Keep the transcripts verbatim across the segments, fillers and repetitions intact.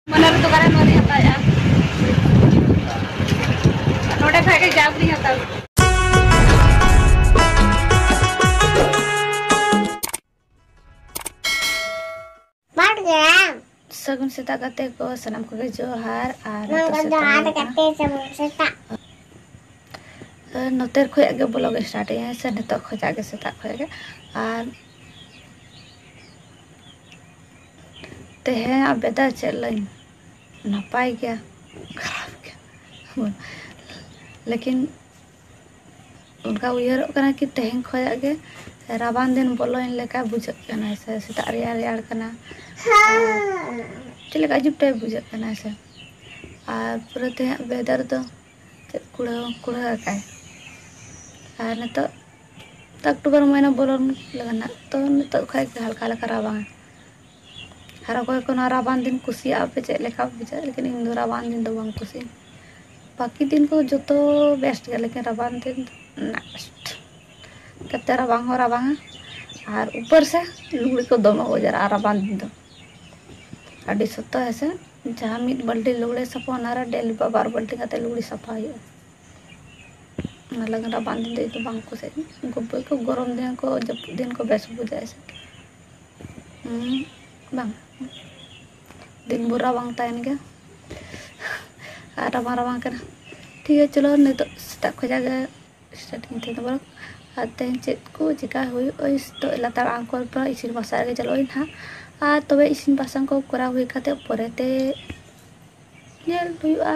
ᱢᱚᱱᱮ ᱨᱮᱫᱚ ᱠᱟᱱᱟ ᱱᱚᱣᱟ ᱞᱤᱧ ᱦᱟᱛᱟᱣᱮᱜᱼᱟ᱾ ᱱᱚᱰᱮ ᱠᱷᱚᱡ ᱜᱮ ᱡᱟᱣ ᱜᱮᱞᱤᱧ ᱦᱟᱛᱟᱣ᱾ ᱵᱟᱰ ᱜᱮᱭᱟᱢ᱾ ᱥᱟᱹᱜᱩᱱ ᱥᱮᱛᱟᱜ ᱜᱟᱛᱮ ᱠᱚ, ᱥᱟᱱᱟᱢ ᱠᱚᱜᱮ ᱡᱚᱦᱟᱨ᱾ ᱟᱨ ᱱᱚᱣᱟ ᱱᱤᱛᱚᱜ ᱫᱚ ᱥᱮᱛᱟᱜ ᱟᱨ ᱦᱩᱭ ᱠᱟᱱᱟ᱾ ᱜᱟᱛᱮ ᱥᱟᱹᱜᱩᱱ ᱥᱮᱛᱟᱜ᱾ ᱱᱚᱛᱮ ᱠᱷᱚᱡᱟᱜ ᱜᱮ vlog start ᱮᱜᱼᱟ, ᱥᱮ ᱱᱤᱛᱚᱜ ᱠᱷᱚᱡᱟᱜ ᱜᱮ, ᱥᱮᱛᱟᱜ ᱠᱷᱚᱡᱟᱜ ᱜᱮ᱾ ᱟᱨ ᱛᱮᱦᱮᱧᱟᱜ weather ᱪᱮᱫ ᱞᱟᱹᱭᱟᱹᱧ, ᱱᱟᱯᱟᱭ ᱜᱮᱭᱟ, ᱠᱷᱟᱨᱟᱯ ᱜᱮᱭᱟ, ᱞᱮᱠᱤᱱ ᱚᱱᱠᱟ ᱩᱭᱦᱟᱹᱨᱚᱜ ᱠᱟᱱᱟ ᱠᱤ ᱛᱮᱦᱮᱧ ᱠᱷᱚᱡᱟᱜ ᱜᱮ ᱨᱟᱵᱟᱝ ᱫᱤᱱ ᱵᱚᱞᱚᱭᱮᱱ ᱞᱮᱠᱟ ᱵᱩᱡᱷᱟᱹᱜ ᱠᱟᱱᱟ, ᱥᱮ ᱥᱮᱛᱟᱜ ᱨᱮᱭᱟᱲ ᱨᱮᱭᱟᱲ ᱠᱟᱱᱟ, ᱪᱮᱫ ᱞᱮᱠᱟ ᱟᱹᱡᱤᱵ type ᱵᱩᱡᱷᱟᱹᱜ ᱠᱟᱱᱟ ᱥᱮ᱾ ᱟᱨ ᱯᱩᱨᱟᱹ ᱛᱮᱦᱮᱧᱟᱜ weather ᱫᱚ ᱪᱮᱫ ᱠᱩᱲᱦᱟᱹ ᱠᱩᱲᱦᱟᱹ ᱟᱠᱟᱭ᱾ ᱟᱨ ᱱᱤᱛᱚᱜ ᱛᱚ October ᱢᱟᱹᱦᱱᱟᱹ ᱵᱚᱞᱚᱱ ᱞᱟᱹᱜᱤᱫ ᱱᱟᱜ, ᱛᱚ ᱱᱤᱛᱚᱜ ᱠᱷᱚᱡ ᱜᱮ ᱦᱟᱞᱠᱟ ᱦᱟᱞᱠᱟ ᱨᱟᱵᱟᱝᱟ᱾ ᱟᱨ ᱚᱠᱚᱭ ᱠᱚ ᱱᱚᱣᱟ ᱨᱟᱵᱟᱝ ᱫᱤᱱ ᱠᱩᱥᱤᱭᱟᱜᱼᱟ ᱯᱮ, ᱪᱮᱫ ᱞᱮᱠᱟ ᱵᱩᱡᱷᱟᱹᱜᱼᱟ, ᱞᱮᱠᱤᱱ ᱤᱧ ᱫᱚ ᱨᱟᱵᱟᱝ ᱫᱤᱱ ᱫᱚ ᱵᱟᱝ ᱠᱩᱥᱤᱭᱟᱹᱧ᱾ ᱵᱟᱹᱠᱤ ᱫᱤᱱ ᱠᱚ ᱡᱚᱛᱚ best ᱜᱮᱭᱟ, ᱞᱮᱠᱤᱱ ᱨᱟᱵᱟᱝ ᱫᱤᱱ ᱫᱚ ᱱᱟᱜ best᱾ ᱛᱟᱛᱮ ᱨᱟᱵᱟᱝ ᱦᱚᱸ ᱨᱟᱵᱟᱝᱟ, ᱟᱨ ᱩᱯᱚᱨ ᱥᱮ ᱞᱩᱜᱽᱲᱤ ᱠᱚ ᱫᱚᱢᱮ ᱚᱡᱽᱨᱟᱜᱼᱟ ᱨᱟᱵᱟᱝ ᱫᱤᱱ ᱫᱚ᱾ ᱟᱹᱰᱤ ᱥᱚᱠᱛᱚ ᱦᱮᱸ ᱥᱮ, ᱡᱟᱦᱟᱸ ᱢᱤᱫ ᱵᱟᱹᱞᱴᱤ ᱞᱩᱜᱽᱲᱤ ᱥᱟᱯᱷᱟ, ᱚᱱᱟ ᱨᱮ daily ᱵᱟᱨ ᱵᱟᱹᱞᱴᱤ ᱠᱟᱛᱮ ᱞᱩᱜᱽᱲᱤ ᱥᱟᱯᱷᱟ ᱦᱩᱭᱩᱜᱼᱟ᱾ ᱚᱱᱟ ᱞᱟᱹᱜᱤᱫ ᱨᱟᱵᱟᱝ ᱫᱤᱱ ᱫᱚ ᱤᱧ ᱫᱚ ᱵᱟᱝ ᱠᱩᱥᱤᱭᱟᱜᱼᱟ᱾ ᱩᱱᱠᱩ ᱵᱚ-, ᱠᱚ ᱜᱚᱨᱚᱢ ᱫᱤᱱ ᱠᱚ, ᱡᱟᱹᱯᱩᱫ ᱫᱤᱱ ᱠᱚ ᱵᱮᱥ ᱵᱩᱡᱷᱟᱹᱜᱼᱟ ᱥᱮ᱾ ᱦᱩᱸ, ᱵᱟᱝ᱾ ᱫᱤᱱ ᱵᱷᱳᱨ ᱨᱟᱵᱟᱝ ᱛᱟᱦᱮᱱ ᱜᱮᱭᱟ᱾ ᱟᱨ ᱨᱟᱵᱟᱝ ᱨᱟᱵᱟᱝ ᱠᱟᱱᱟ᱾ ᱴᱷᱤᱠ ᱜᱮᱭᱟ, ᱪᱚᱞᱚ ᱱᱤᱛᱚᱜ ᱥᱮᱛᱟᱜ ᱠᱷᱚᱡᱟᱜ ᱜᱮ starting ᱛᱮᱫᱚ ᱵᱚᱞᱚ᱾ ᱟᱨ ᱛᱮᱦᱮᱧ ᱪᱮᱫ ᱠᱚ ᱪᱮᱠᱟ ᱦᱩᱭᱩᱜᱼᱟ, ᱤᱥ ᱛᱚ ᱞᱟᱛᱟᱨ ᱟᱬᱜᱚ ᱯᱚᱨ ᱤᱥᱤᱱ ᱵᱟᱥᱟᱝ ᱨᱮᱜᱮ ᱪᱟᱞᱟᱜ ᱟᱹᱧ ᱦᱟᱸᱜ᱾ ᱟᱨ ᱛᱚᱵᱮ ᱤᱥᱤᱱ ᱵᱟᱥᱟᱝ ᱠᱚ ᱠᱚᱨᱟᱣ ᱦᱩᱭ ᱠᱟᱛᱮ ᱯᱚᱨᱮᱛᱮ ᱧᱮᱞ ᱦᱩᱭᱩᱜᱼᱟ᱾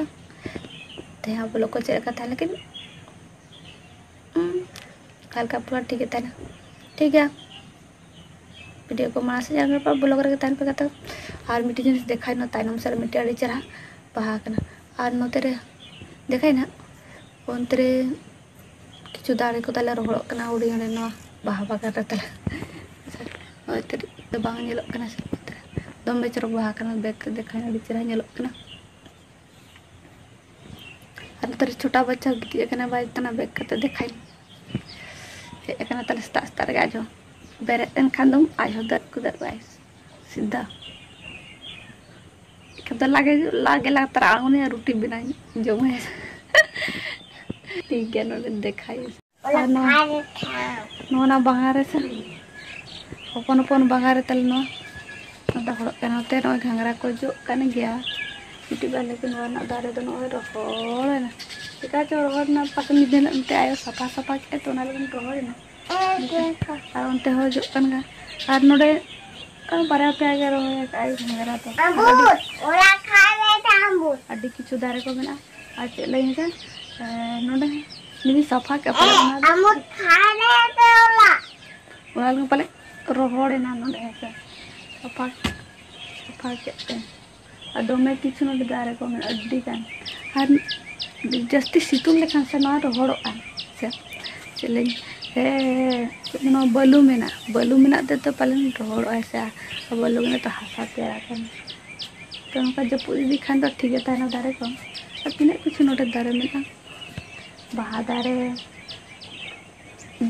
ᱛᱮᱦᱮᱧ vlog ᱠᱚ ᱪᱮᱫ ᱞᱮᱠᱟ ᱛᱟᱦᱮᱸ ᱞᱮᱠᱤᱱ, ᱦᱩᱸ, ᱦᱟᱞᱠᱟ ᱯᱩᱨᱟ ᱴᱷᱤᱠ ᱜᱮ ᱛᱟᱦᱮᱱᱟ᱾ ᱴᱷᱤᱠ ᱜᱮᱭᱟ, video ᱠᱚ ᱢᱟᱲᱟᱝ ᱥᱮᱫ ᱧᱮᱞ ᱯᱮ, vlog ᱨᱮᱜᱮ ᱛᱟᱦᱮᱱ ᱯᱮ ᱜᱟᱛᱮ᱾ ᱟᱨ ᱢᱤᱫᱴᱤᱡ ᱡᱤᱱᱤᱥ ᱫᱮᱠᱷᱟᱭ ᱱᱟ, ᱛᱟᱭᱱᱚᱢ ᱥᱮᱫ ᱨᱮ ᱢᱤᱫᱴᱮᱡ ᱟᱹᱰᱤ ᱪᱮᱦᱨᱟ ᱵᱟᱦᱟ ᱠᱟᱱᱟ᱾ ᱟᱨ ᱱᱚᱛᱮ ᱨᱮ ᱫᱮᱠᱷᱟᱭ ᱱᱟ, ᱚᱱᱛᱮ ᱨᱮ ᱠᱤᱪᱷᱩ ᱫᱟᱨᱮ ᱠᱚ ᱛᱟᱞᱮ ᱨᱚᱦᱚᱲᱚᱜ ᱠᱟᱱᱟ ᱦᱩᱰᱤᱧ ᱦᱩᱰᱤᱧ ᱱᱚᱣᱟ ᱵᱟᱦᱟ ᱵᱟᱜᱟᱱ ᱨᱮ ᱛᱟᱞᱮ᱾ ᱱᱚᱜᱼᱚᱭ ᱛᱟᱹᱨᱤᱡ ᱫᱚ ᱵᱟᱝ ᱧᱮᱞᱚᱜ ᱠᱟᱱᱟ ᱥᱮ᱾ ᱫᱚᱢᱮ ᱪᱚᱨᱚᱠ ᱵᱟᱦᱟ ᱠᱟᱱᱟ, back ᱛᱮ ᱫᱮᱠᱷᱟᱭ ᱟᱹᱰᱤ ᱪᱮᱦᱨᱟ ᱧᱮᱞᱚᱜ ᱠᱟᱱᱟ᱾ ᱟᱨ ᱱᱚᱛᱮ ᱨᱮ ᱪᱷᱳᱴᱟ ᱵᱟᱪᱪᱟ ᱜᱤᱛᱤᱡ ᱟᱠᱟᱱᱟ, ᱵᱟᱭ ᱠᱟᱱᱟ, back ᱠᱟᱛᱮ ᱫᱮᱠᱷᱟᱭ᱾ ᱦᱮᱡ ᱟᱠᱟᱱᱟ ᱛᱟᱞᱮ ᱥᱮᱛᱟᱜ ᱥᱮᱛᱟᱜ ᱨᱮᱜᱮ, ᱟᱡ ᱦᱚᱸ ᱵᱮᱨᱮᱫ ᱮᱱ ᱠᱷᱟᱱ ᱫᱚᱢ ᱟᱡ ᱦᱚᱸ ᱫᱟᱹᱨ ᱠᱚ ᱫᱟᱹᱨ ᱵᱟᱭ ᱥᱤᱫᱷᱟ᱾ ᱟᱫᱚ ᱞᱟᱜᱮ ᱞᱟᱜᱮ ᱞᱟᱜᱮ ᱛᱟᱨᱟ ᱩᱱᱤᱭᱟᱜ ᱨᱩᱴᱤ ᱵᱮᱱᱟᱣ ᱡᱚᱢᱟᱭ᱾ ᱴᱷᱤᱠ ᱜᱮᱭᱟ, ᱱᱚᱰᱮ ᱫᱮᱠᱷᱟᱭ᱾ ᱟᱨ ᱱᱚᱣᱟ, ᱱᱚᱣᱟ ᱱᱟ ᱵᱟᱦᱟ ᱨᱮ ᱥᱮ ᱦᱚᱯᱚᱱ ᱦᱚᱯᱚᱱ ᱵᱟᱦᱟ ᱨᱮ ᱛᱟᱞᱮ ᱱᱚᱣᱟ, ᱱᱚᱣᱟ ᱫᱚ ᱦᱚᱲᱚᱜ ᱠᱟᱱᱟ᱾ ᱱᱚᱛᱮ ᱱᱚᱜᱼᱚᱭ ᱜᱷᱟᱸᱜᱽᱨᱟ ᱠᱚ ᱡᱚᱜ ᱠᱟᱱ ᱜᱮᱭᱟ᱾ ᱢᱤᱫᱴᱤᱡ ᱵᱟᱨ, ᱞᱮᱠᱤᱱ ᱱᱚᱣᱟ ᱨᱮᱱᱟᱜ ᱫᱟᱨᱮ ᱫᱚ ᱱᱚᱜᱼᱚᱭ ᱨᱚᱦᱚᱲ ᱮᱱᱟ᱾ ᱪᱮᱠᱟ ᱪᱚ ᱨᱚᱦᱚᱲ ᱮᱱᱟ, ᱯᱟᱥᱮ ᱢᱤᱫ ᱫᱤᱱ ᱚᱱᱛᱮ ᱟᱭᱳ ᱥᱟᱯᱷᱟ ᱥᱟᱯᱷᱟ ᱠᱮᱫ ᱛᱮ ᱚᱱᱟ ᱞᱟᱹᱜᱤᱫ ᱨᱚᱦᱚᱲ ᱮᱱᱟ᱾ ᱟᱨ ᱚᱱᱛᱮ ᱦᱚᱸ ᱡᱚᱜ ᱠᱟᱱ ᱜᱮᱭᱟ᱾ ᱟᱨ ᱱᱚᱰᱮ ᱵᱟᱨᱭᱟ ᱯᱮᱭᱟ ᱜᱮ ᱨᱚᱦᱚᱭ ᱟᱠᱟᱫ ᱟᱭ ᱜᱷᱟᱸᱜᱽᱨᱟ ᱫᱚ᱾ ᱟᱹᱰᱤ, ᱟᱹᱰᱤ ᱠᱤᱪᱷᱩ ᱫᱟᱨᱮ ᱠᱚ ᱢᱮᱱᱟᱜᱼᱟ᱾ ᱟᱨ ᱪᱮᱫ ᱞᱟᱹᱭ ᱢᱮᱥᱮ, ᱮ, ᱱᱚᱰᱮ ᱡᱩᱫᱤ ᱥᱟᱯᱷᱟ ᱠᱮᱫ ᱯᱟᱞᱮ ᱚᱱᱟ ᱫᱚ, ᱚᱱᱟ ᱞᱟᱹᱜᱤᱫ ᱯᱟᱞᱮ ᱨᱚᱦᱚᱲ ᱮᱱᱟ ᱱᱚᱰᱮ ᱦᱮᱸᱥᱮ᱾ ᱥᱟᱯᱷᱟ, ᱥᱟᱯᱷᱟ ᱠᱮᱫ ᱛᱮ᱾ ᱟᱨ ᱫᱚᱢᱮ ᱠᱤᱪᱷᱩ ᱱᱚᱰᱮ ᱫᱟᱨᱮ ᱠᱚ ᱢᱮᱱᱟᱜᱼᱟ, ᱟᱹᱰᱤ ᱜᱟᱱ᱾ ᱟᱨ ᱡᱟᱹᱥᱛᱤ ᱥᱤᱛᱩᱝ ᱞᱮᱠᱷᱟᱱ ᱥᱮ ᱱᱚᱣᱟ ᱨᱚᱦᱚᱲᱚᱜᱼᱟ ᱥᱮ ᱪᱮᱫ ᱞᱟᱹᱭ, ᱦᱮᱸ, ᱦᱮᱸ, ᱦᱮᱸ, ᱱᱚᱣᱟ ᱵᱟᱹᱞᱩ ᱢᱮᱱᱟᱜᱼᱟ, ᱵᱟᱹᱞᱩ ᱢᱮᱱᱟᱜ ᱛᱮ ᱛᱚ ᱯᱟᱞᱮᱱ ᱨᱚᱦᱚᱲᱚᱜᱼᱟ ᱥᱮ᱾ ᱟᱨ ᱵᱟᱹᱞᱩ ᱢᱮᱱᱟᱜ ᱛᱚ ᱦᱟᱥᱟ ᱛᱮᱭᱟᱨ ᱟᱠᱟᱱᱟ᱾ ᱛᱚ ᱱᱚᱝᱠᱟ ᱡᱟᱹᱯᱩᱫ ᱤᱫᱤ ᱠᱷᱟᱱ ᱫᱚ ᱴᱷᱤᱠ ᱜᱮ ᱛᱟᱦᱮᱱᱟ ᱫᱟᱨᱮ ᱠᱚ᱾ ᱟᱨ ᱛᱤᱱᱟᱹᱜ ᱠᱤᱪᱷᱩ ᱱᱚᱰᱮ ᱫᱟᱨᱮ ᱢᱮᱱᱟᱜᱼᱟ, ᱵᱟᱦᱟ ᱫᱟᱨᱮ,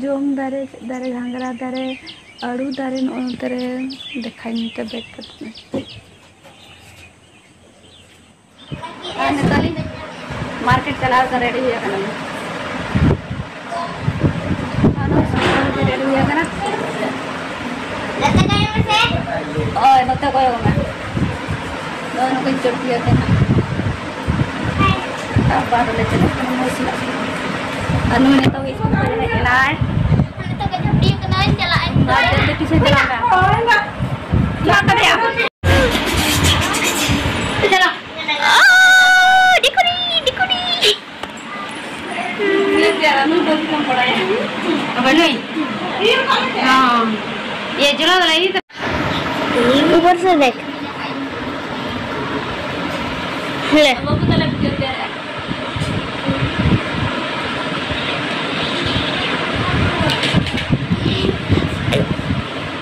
ᱡᱚᱢ ᱫᱟᱨᱮ, ᱪᱮᱫ ᱫᱟᱨᱮ, ᱜᱷᱟᱸᱜᱽᱨᱟ ᱫᱟᱨᱮ, ᱟᱹᱲᱩ ᱫᱟᱨᱮ, ᱱᱚᱜᱼᱚ ᱱᱚᱛᱮ ᱨᱮ ᱫᱮᱠᱷᱟᱧ ᱢᱮᱛᱮ ᱵᱮᱜᱽ ᱠᱟᱛᱮ᱾ ᱟᱨ ᱱᱤᱛᱚᱜ ᱞᱤᱧ ᱢᱟᱨᱠᱮᱴ ᱪᱟᱞᱟᱣ ᱠᱟᱛᱮ ᱨᱮᱰᱤ ᱦᱩᱭ ᱟᱠᱟᱱᱟ᱾ ᱟᱨ ᱱᱚᱜᱼᱚᱭ ᱥᱚᱢᱵᱷᱚᱞ ᱠᱟᱛᱮ ᱨᱮᱰᱤ ᱦᱩᱭ ᱟᱠᱟᱱᱟ᱾ ᱦᱳᱭ, ᱱᱚᱛᱮ ᱠᱚᱭᱚᱜ ᱢᱮ᱾ ᱱᱚᱜᱼᱚᱭ ᱱᱚᱝᱠᱟᱧ ᱪᱚᱴ ᱤᱭᱟᱹ ᱠᱟᱱᱟ᱾ ᱟᱵᱟᱨ ᱞᱮ ᱪᱟᱞᱟᱜ ᱠᱟᱱᱟ ᱢᱟᱹᱭ ᱥᱟᱞᱟᱜ᱾ ᱟᱨ ᱱᱩᱭ ᱱᱤᱛᱚᱜ ᱤᱥᱠᱩᱞ ᱠᱷᱚᱱ ᱦᱮᱡ ᱮᱱᱟᱭ᱾ ᱱᱤᱛᱚᱜ ᱜᱮ ᱪᱷᱩᱴᱤ ᱠᱟᱱᱟᱭ, ᱪᱟᱞᱟᱜ ᱟᱹᱧ᱾ ᱟᱨ ᱡᱚᱞᱫᱤ ᱴᱤᱭᱩᱥᱚᱱ ᱪᱟᱞᱟᱜ ᱢᱮ᱾ ᱪᱟᱞᱟᱜ ᱛᱟᱞᱮᱭᱟ᱾ ᱪᱟᱞᱟᱜ᱾ ᱚ, ᱰᱤᱠᱩᱰᱤ, ᱰᱤᱠᱩᱰᱤ᱾ ᱱᱩᱭ ᱫᱚ ᱪᱮᱫ ᱮᱢ ᱵᱟᱲᱟᱭᱟ? ᱟᱵᱟᱨ ᱱᱩᱭ? ᱦᱚᱸ᱾ ᱤᱭᱟᱹ, ᱡᱚᱞᱟ ᱫᱚ ᱞᱟᱹᱭ ᱫᱟ᱾ ऊपर से देख। ले।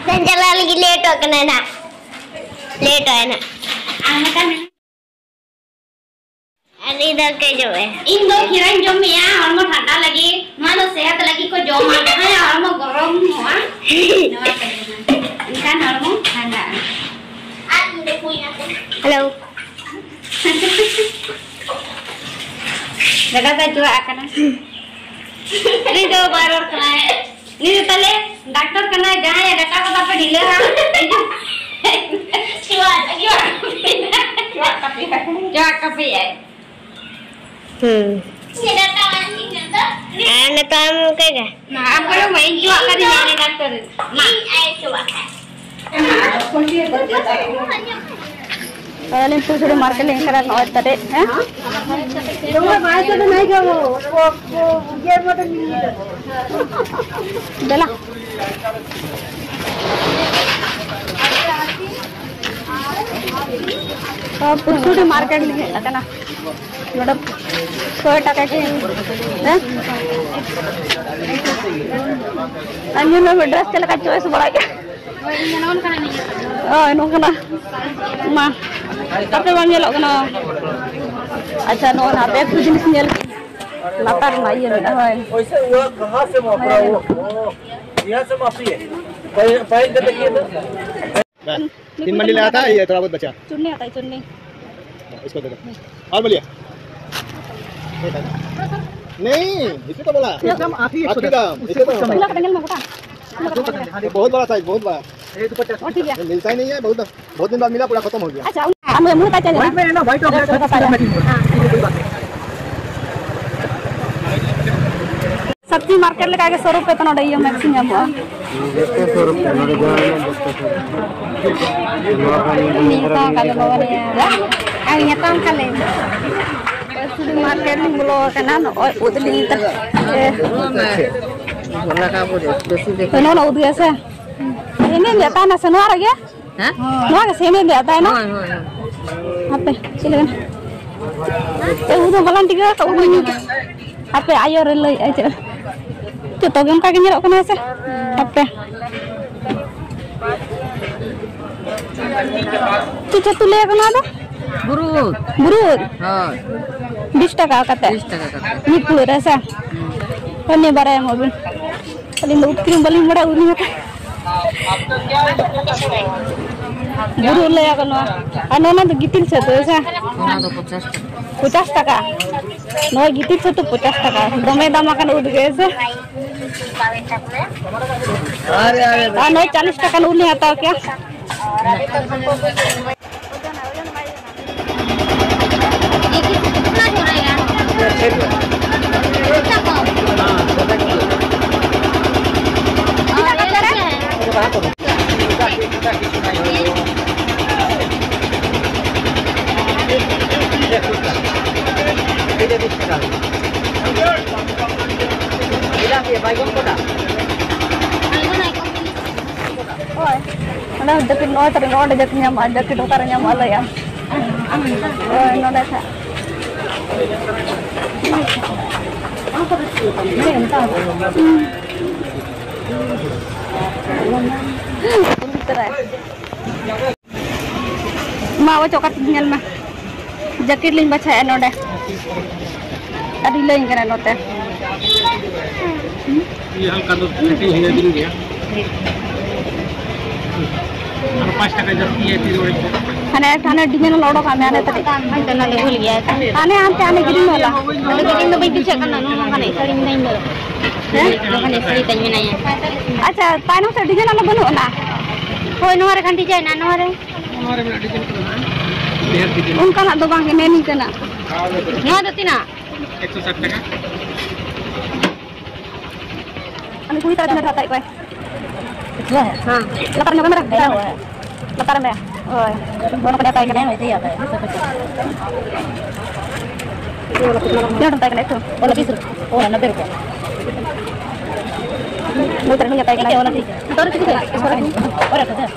ᱥᱮᱱ ᱪᱟᱞᱟᱜ ᱞᱟᱹᱜᱤᱫ ᱞᱮᱴᱚᱜ ᱠᱟᱱᱟ ᱱᱟᱜ᱾ ᱞᱮᱴᱚᱜ ᱟᱭ ᱱᱟᱜ᱾ ᱟᱨ ᱢᱤᱫᱴᱟᱝ ᱟᱨ ᱤᱧ ᱫᱚ ᱠᱟᱹᱡ ᱡᱚᱢ ᱢᱮ᱾ ᱤᱧ ᱫᱚ ᱠᱷᱤᱨᱟᱧ ᱡᱚᱢᱮᱜᱼᱟ, ᱦᱚᱲᱢᱚ ᱴᱷᱟᱱᱰᱟ ᱞᱟᱹᱜᱤᱫ᱾ ᱱᱚᱣᱟ ᱫᱚ ᱥᱮᱦᱟᱛ ᱞᱟᱹᱜᱤᱫ ᱠᱚ ᱡᱚᱢᱟ, ᱡᱟᱦᱟᱸᱭᱟᱜ ᱦᱚᱲᱢᱚ ᱜᱚᱨᱚᱢᱚᱜᱼᱟ, ᱱᱚᱣᱟ ᱠᱚ ᱡᱚᱢᱟ, ᱮᱱᱠᱷᱟᱱ ᱦᱚᱲᱢᱚ ᱴᱷᱟᱱᱰᱟᱜᱼᱟ᱾ ᱟᱨ ᱤᱧ ᱫᱚ ᱠᱩᱭᱱᱟ ᱠᱚ᱾ ᱦᱮᱞᱳ᱾ ᱫᱟᱠᱟ ᱫᱚ ᱪᱚᱣᱟᱜ ᱠᱟᱱᱟ᱾ ᱩᱱᱤ ᱫᱚ ᱵᱟᱭ ᱨᱚᱲ ᱠᱟᱱᱟᱭ᱾ ᱩᱱᱤ ᱫᱚ ᱛᱟᱦᱞᱮ ᱰᱟᱠᱛᱚᱨ ᱠᱟᱱᱟᱭ, ᱡᱟᱦᱟᱸᱭᱟᱜ ᱰᱟᱴᱟ ᱠᱚ ᱛᱟᱯᱮ ᱰᱷᱤᱞᱟᱹᱣᱟ᱾ ᱪᱚᱣᱟᱜ, ᱪᱚᱣᱟᱜ᱾ ᱪᱚᱣᱟᱜ ᱠᱟᱯᱮᱭᱟᱭ᱾ ᱦᱩᱸ᱾ ᱟᱨ ᱱᱤᱛᱚᱜ ᱟᱢ ᱚᱠᱚᱭ ᱜᱮ? ᱢᱟ, ᱟᱢ ᱠᱚᱭᱚᱜ ᱢᱮ, ᱤᱧ ᱪᱚᱣᱟᱜ ᱠᱟᱹᱫᱤᱧᱟ ᱩᱱᱤ ᱰᱟᱠᱛᱚᱨ᱾ ᱢᱟ᱾ ᱤᱧ ᱟᱭ ᱪᱚᱣᱟᱜ ᱠᱟᱫ᱾ ᱟᱨ ᱟᱹᱞᱤᱧ ᱯᱩᱥᱲᱤ ᱢᱟᱨᱠᱮᱴ ᱞᱤᱧ ᱥᱮᱴᱮᱨ ᱱᱚᱜᱼᱚᱭ ᱛᱟᱨᱮ, ᱦᱮᱸ? ᱫᱮᱞᱟ᱾ ᱛᱚ, ᱯᱩᱥᱲᱤ ᱢᱟᱨᱠᱮᱴ ᱞᱤᱧ ᱦᱮᱡ ᱟᱠᱟᱱᱟ᱾ ᱱᱚᱰᱮ ᱥᱚᱭ ᱴᱟᱠᱟ ᱜᱮ᱾ ᱦᱮᱸ? ᱟᱨ ᱧᱮᱞ ᱢᱮ, ᱰᱨᱮᱥ ᱪᱮᱫ ᱞᱮᱠᱟ ᱪᱚᱭᱮᱥ ᱵᱟᱲᱟᱭ ᱠᱟᱱᱟ᱾ ᱦᱳᱭ, ᱱᱚᱝᱠᱟᱱᱟᱜ᱾ ᱢᱟ, ᱟᱯᱮ ᱵᱟᱢ ᱧᱮᱞᱚᱜ ᱠᱟᱱᱟ? ᱟᱪᱪᱷᱟ, ᱱᱚᱜᱼᱚ ᱱᱟ ᱵᱮᱜᱽ ᱠᱚ ᱡᱤᱱᱤᱥ ᱧᱮᱞ ᱞᱟᱛᱟᱨ ᱨᱮᱱᱟᱜ ᱤᱭᱟᱹ ᱢᱮᱱᱟᱜᱼᱟ, ᱦᱳᱭ᱾ वैसे हुआ, कहाँ से मापा वो? यहाँ से मापिए। पाइप, पाइप का देखिए तो। बस, तीन मंजिल आता है, ये थोड़ा बहुत बचा। चुन्नी आता है, चुन्नी। हाँ, इसको दे दो। और बोलिए। नहीं, इसी तो बोला। एकदम आप ही इसको आपकी दे दो। दाम, उससे इसी तो कुछ कम बोला। नहीं। ये बहुत बड़ा साइज, बहुत बड़ा। ये दुपट्टा। और ठीक है। ये मिलता ही नहीं है, बहुत, बहुत दिन बाद मिला, पूरा खत्म हो गया। अच्छा, हम मुंह का चले। व्हाइट में है ना, व्हाइट और ब्लैक है, मैचिंग। हाँ। ᱥᱚᱵᱽᱡᱤ ᱢᱟᱨᱠᱮᱴ ᱞᱮᱠᱟ ᱜᱮ ᱥᱚ ᱨᱩᱯᱤᱭᱟ ᱛᱮ ᱱᱚᱰᱮ ᱤᱭᱟᱹ ᱢᱮᱠᱥᱤ ᱧᱟᱢᱚᱜᱼᱟ᱾ ᱡᱚᱛᱚ ᱥᱚ ᱨᱩᱯᱤᱭᱟ, ᱱᱚᱰᱮ ᱡᱟᱦᱟᱸ ᱢᱮᱱᱟᱜᱼᱟ, ᱡᱚᱛᱚ ᱥᱚ ᱨᱩᱯᱤᱭᱟ᱾ ᱤᱧ ᱦᱟᱛᱟᱣ ᱠᱟᱫᱟ ᱵᱟᱵᱟ ᱱᱤᱭᱟᱹ᱾ ᱟᱨ ᱤᱧ ᱦᱟᱛᱟᱣ ᱠᱟᱫᱟ᱾ ᱥᱚᱵᱽᱡᱤ ᱢᱟᱨᱠᱮᱴ ᱞᱤᱧ ᱵᱚᱞᱚ ᱟᱠᱟᱱᱟ, ᱱᱚᱜᱼᱚᱭ ᱩᱫ ᱞᱤᱧ ᱤᱫᱤ ᱛᱟᱨᱟ᱾ ᱱᱚᱣᱟ ᱩᱫ ᱜᱮ ᱥᱮ? ᱤᱧ ᱞᱟᱹᱭ ᱛᱟᱦᱮᱱᱟ ᱥᱮ ᱱᱚᱣᱟ ᱨᱮᱜᱮ? ᱦᱮᱸ? ᱱᱚᱣᱟ ᱜᱮ ᱥᱮ ᱤᱧ ᱞᱟᱹᱭ ᱛᱟᱦᱮᱱᱟ? ᱦᱳᱭ, ᱦᱳᱭ, ᱦᱳᱭ᱾ ᱦᱟᱯᱮ, ᱪᱮᱫ ᱞᱮᱠᱟ? ᱮ, ᱩᱫ ᱫᱚ ᱵᱟᱞᱟᱝ ᱴᱷᱤᱠᱟᱹ ᱟᱠᱟᱫ, ᱩᱫ ᱫᱚᱧ ᱦᱟᱯᱮ, ᱟᱭᱳ ᱨᱮ ᱞᱟᱹᱭ ᱟᱭ ᱪᱮᱫ? ᱡᱚᱛᱚ ᱜᱮ ᱚᱱᱠᱟ ᱜᱮ ᱧᱮᱞᱚᱜ ᱠᱟᱱᱟ ᱥᱮ? ᱦᱟᱯᱮ᱾ ᱪᱮᱫ ᱪᱷᱟᱹᱛᱩ ᱞᱟᱹᱭ ᱟᱠᱚ ᱱᱚᱣᱟ ᱫᱚ? ᱵᱩᱨᱩ ᱩᱫ᱾ ᱵᱩᱨᱩ ᱩᱫ? ᱦᱳᱭ᱾ ᱵᱤᱥ ᱴᱟᱠᱟ ᱠᱟᱛᱮ? ᱵᱤᱥ ᱴᱟᱠᱟ ᱠᱟᱛᱮ᱾ ᱢᱤᱫ ᱯᱷᱩᱲᱩᱜ ᱨᱮ ᱥᱮ? ᱦᱩᱸ᱾ ᱦᱳᱭ, ᱱᱤᱭᱟᱹ ᱵᱟᱨᱭᱟ ᱮᱢᱚᱜ ᱵᱤᱱ᱾ ᱟᱹᱞᱤᱧ ᱫᱚ ᱩᱫ ᱠᱤᱨᱤᱧ ᱵᱟᱹᱞᱤᱧ ᱵᱟᱲᱟᱭᱟ, ᱩᱫ ᱞᱤᱧ ᱦᱟᱛᱟᱣᱟ᱾ ᱵᱩᱨᱩ ᱞᱟᱹᱭᱟ ᱠᱚ ᱱᱚᱣᱟ᱾ ᱟᱨ ᱱᱚᱣᱟ ᱫᱚ ᱜᱤᱛᱤᱞ ᱪᱷᱟᱹᱛᱩ, ᱦᱮᱸ ᱥᱮ? ᱚᱱᱟ ᱫᱚ ᱯᱚᱪᱟᱥ ᱴᱟᱠᱟ᱾ ᱯᱚᱪᱟᱥ ᱴᱟᱠᱟ᱾ ᱱᱚᱣᱟ ᱜᱤᱛᱤᱞ ᱪᱷᱟᱹᱛᱩ ᱯᱚᱪᱟᱥ ᱴᱟᱠᱟ᱾ ᱫᱚᱢᱮ ᱫᱟᱢ ᱟᱠᱟᱱ ᱩᱫ ᱜᱮ, ᱦᱮᱸ ᱥᱮ? ᱟᱨ ᱱᱚᱣᱟ ᱪᱟᱞᱤᱥ ᱴᱟᱠᱟ ᱩᱞ ᱞᱤᱧ ᱦᱟᱛᱟᱣ ᱠᱮᱭᱟ᱾ ᱦᱳᱭ, ᱚᱱᱟ ᱡᱟᱹᱯᱤᱫ ᱱᱚᱜᱼᱚᱭ ᱛᱟᱹᱨᱤ ᱱᱚᱜᱼᱚᱭ ᱡᱟᱹᱯᱤᱫ ᱧᱟᱢᱚᱜᱼᱟ, ᱡᱟᱹᱯᱤᱫ ᱚᱠᱟᱨᱮ ᱧᱟᱢᱚᱜᱼᱟ ᱞᱟᱹᱭᱟᱢ? ᱦᱳᱭ, ᱱᱚᱰᱮ ᱠᱷᱟᱱ᱾ ᱢᱟ ᱚᱪᱚᱜ ᱠᱟᱛᱮ ᱧᱮᱞ ᱢᱮ, ᱡᱟᱹᱠᱤᱴ ᱞᱤᱧ ᱵᱟᱪᱷᱟᱣᱮᱫᱼᱟ ᱱᱚᱰᱮ᱾ ᱟᱹᱰᱤ ᱞᱟᱹᱭᱤᱱ ᱠᱟᱱᱟ ᱱᱚᱛᱮ᱾ ᱤᱭᱟᱹ ᱦᱟᱞᱠᱟ ᱫᱚ ᱠᱟᱹᱴᱤᱡ ᱦᱤᱱᱟᱹ ᱫᱤᱱ ᱜᱮᱭᱟ᱾ ᱟᱨ ᱯᱟᱸᱪ ᱴᱟᱠᱟ ᱡᱟᱹᱥᱛᱤ ᱜᱮᱭᱟ ᱛᱤᱨ ᱚᱲᱮᱡ ᱠᱚ᱾ ᱦᱟᱱᱮ, ᱦᱟᱱᱮ ᱰᱤᱢᱮᱞ ᱚᱰᱚᱠ ᱟᱜ ᱢᱮ, ᱦᱟᱱᱮ ᱛᱟᱹᱨᱤ᱾ ᱦᱟᱱᱛᱮ ᱱᱟᱞᱮ ᱦᱩᱞ ᱜᱮᱭᱟ᱾ ᱦᱟᱱᱮ ᱦᱟᱱᱛᱮ, ᱦᱟᱱᱮ ᱜᱤᱰᱤ ᱢᱮ ᱚᱞᱟ᱾ ᱚᱸᱰᱮ ᱫᱚ ᱤᱧ ᱫᱚ ᱵᱟᱹᱧ ᱵᱩᱡᱷᱟᱹᱜ ᱠᱟᱱᱟ, ᱱᱚᱣᱟ ᱠᱟᱱᱟ ᱥᱟᱹᱲᱤᱧ ᱫᱚᱧ ᱫᱚ᱾ ᱦᱮᱸ? ᱱᱚᱣᱟ ᱠᱟᱱᱟ ᱥᱟᱹᱲᱤ ᱛᱟᱧ ᱢᱮᱱᱟᱭᱟ᱾ ᱟᱪᱪᱷᱟ, ᱛᱟᱭᱱᱚᱢ ᱥᱮᱫ ᱰᱤᱡᱟᱭᱤᱱ ᱟᱞᱚ ᱵᱟᱹᱱᱩᱜ ᱚᱱᱟ? ᱦᱳᱭ, ᱱᱚᱣᱟ ᱨᱮ ᱠᱷᱟᱱ ᱰᱤᱡᱟᱭᱤᱱ, ᱟᱨ ᱱᱚᱣᱟ ᱨᱮ? ᱱᱚᱣᱟ ᱨᱮ ᱢᱮᱱᱟᱜ ᱰᱤᱡᱟᱭᱤᱱ ᱠᱚᱫᱚ ᱢᱮᱱᱟᱜᱼᱟ᱾ ᱰᱷᱮᱨ ᱰᱤᱡᱟᱭᱤᱱ᱾ ᱚᱱᱠᱟᱱᱟᱜ ᱫᱚ ᱵᱟᱝ ᱜᱮ, ᱢᱮᱱᱤᱝ ᱠᱟᱱᱟ᱾ ᱱᱚᱣᱟ ᱫᱚ ᱛᱤᱱᱟᱹᱜ? ᱮᱠᱥᱚ ᱥᱟᱴ ᱴᱟᱠᱟ᱾ ᱩᱱᱤ ᱠᱩᱲᱤ ᱛᱟᱞᱟ ᱛᱤᱱᱟᱹᱜ ᱦᱟᱛᱟᱣᱮᱫ ᱠᱚᱣᱟᱭ? ᱦᱮᱸ᱾ ᱞᱟᱛᱟᱨ ᱧᱚᱜ ᱢᱮ, ᱞᱟᱛᱟᱨ ᱨᱮ᱾ ᱦᱳᱭ᱾ ᱵᱚᱱ ᱠᱚ ᱦᱟᱛᱟᱣ ᱠᱟᱱᱟ᱾ ᱛᱤᱱᱟᱹᱜ ᱦᱟᱛᱟᱣ ᱠᱟᱱᱟ ᱮᱠᱴᱩ? ᱚᱱᱟ ᱵᱤᱥ ᱨᱩᱯᱤᱭᱟ᱾ ᱚᱱᱟ ᱱᱚᱵᱵᱳᱭ ᱨᱩᱯᱤᱭᱟ᱾ ᱵᱚᱱ ᱠᱚ ᱦᱟᱛᱟᱣ ᱠᱟᱱᱟ᱾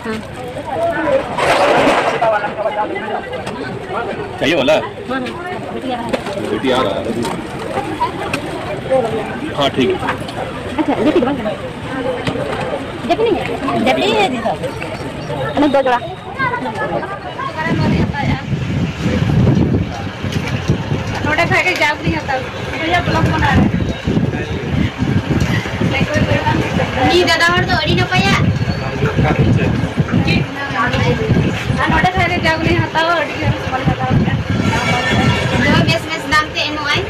ᱦᱮᱸ᱾ चाहिए वाला? बेटी आ रहा है। हाँ, ठीक है। अच्छा, जैकेट बंद करना। जैकेट नहीं है? जैकेट ही है दीदी। अरे, दो जोड़ा। ᱱᱚᱰᱮ ᱠᱷᱚᱡ ᱜᱮ ᱡᱟᱣ ᱜᱮᱞᱤᱧ ᱦᱟᱛᱟᱣ ᱠᱮᱫᱟ᱾ ᱵᱷᱟᱭᱟ ᱵᱞᱚᱜ ᱵᱟᱱᱟ ᱨᱮ᱾ ᱩᱱᱤ ᱫᱟᱫᱟ ᱦᱚᱲ ᱫᱚ ᱟᱹᱰᱤ ᱱᱟᱯᱟᱭᱟ᱾ ᱟᱨ ᱱᱚᱰᱮ ᱠᱷᱟᱡ ᱜᱮ ᱡᱟ ᱜᱮᱞᱤᱧ ᱦᱟᱛᱟᱣᱟ, ᱟᱹᱰᱤ ᱜᱟᱱ ᱥᱟᱢᱟᱱ ᱞᱤᱧ ᱦᱟᱛᱟᱣ ᱠᱮᱫᱟ᱾ ᱫᱚᱢᱮ ᱵᱮᱥ ᱵᱮᱥ ᱫᱟᱢ ᱛᱮ ᱮᱢᱚᱜ ᱟᱭ᱾